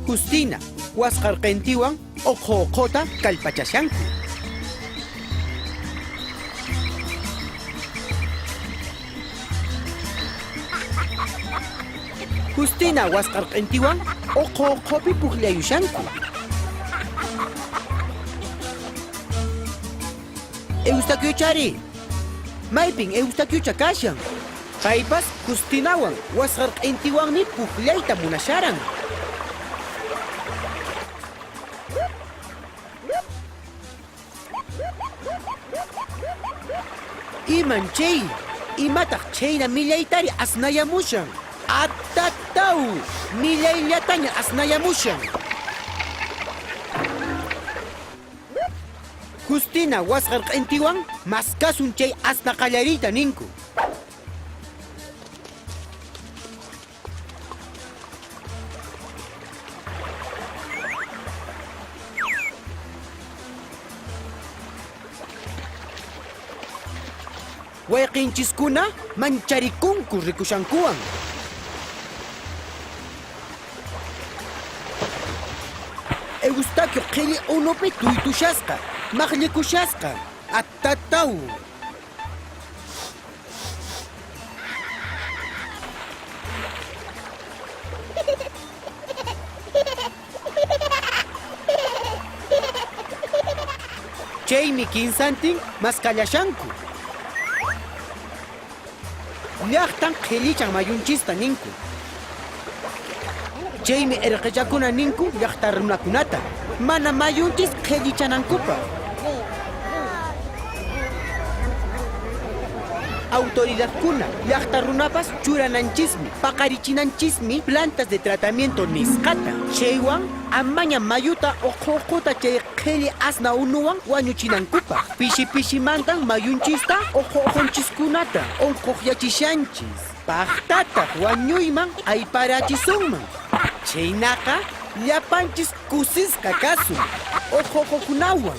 Justina, wasqarqintiwan uqhu uqhuta kallpachashanku. Justina wasqarqintiwan uqhu uqhupi pukllayushanku. Eustaquiochari, maypin Eustaquiocha kashan? Paypas Justinawan wasqarq'intiwanmi pukllayta munasharan. Iman chay? Imataq chhayna millaytari asnayamushan? Atatau! Millayllataña asnayamushan! Justina wasqarq'intiwan maskasun chay asna qallariyta ninku. Wayqinchiskuna mancharikunku rikushankuwan. Eustaquio qhilli unupi tuytushasqa, maqllikushasqa. Atataw! Chaymi kinsantin maskallashanku. Llaqtan qhillichan mayunchista ninku. Chaymi erqechakuna ninku llaqta runakunata, mana mayunchis qhillichanankupaq. Autoridadkuna, llaqta runapas churananchismi, paqarichinanchismi plantas de tratamiento nisqata. Chaywan amaña mayuta uqhu-uqhuta chay qhilli asna unuwan wañuchinankupaq. Pishi-pishimantan mayunchista uqhu-uqhunchiskunata unquqyachishanchis, paqtataq wañuyman ayparachisunman. Chhaynaqa, llapanchis kusisqa kasun uqhu-uqhukunawan.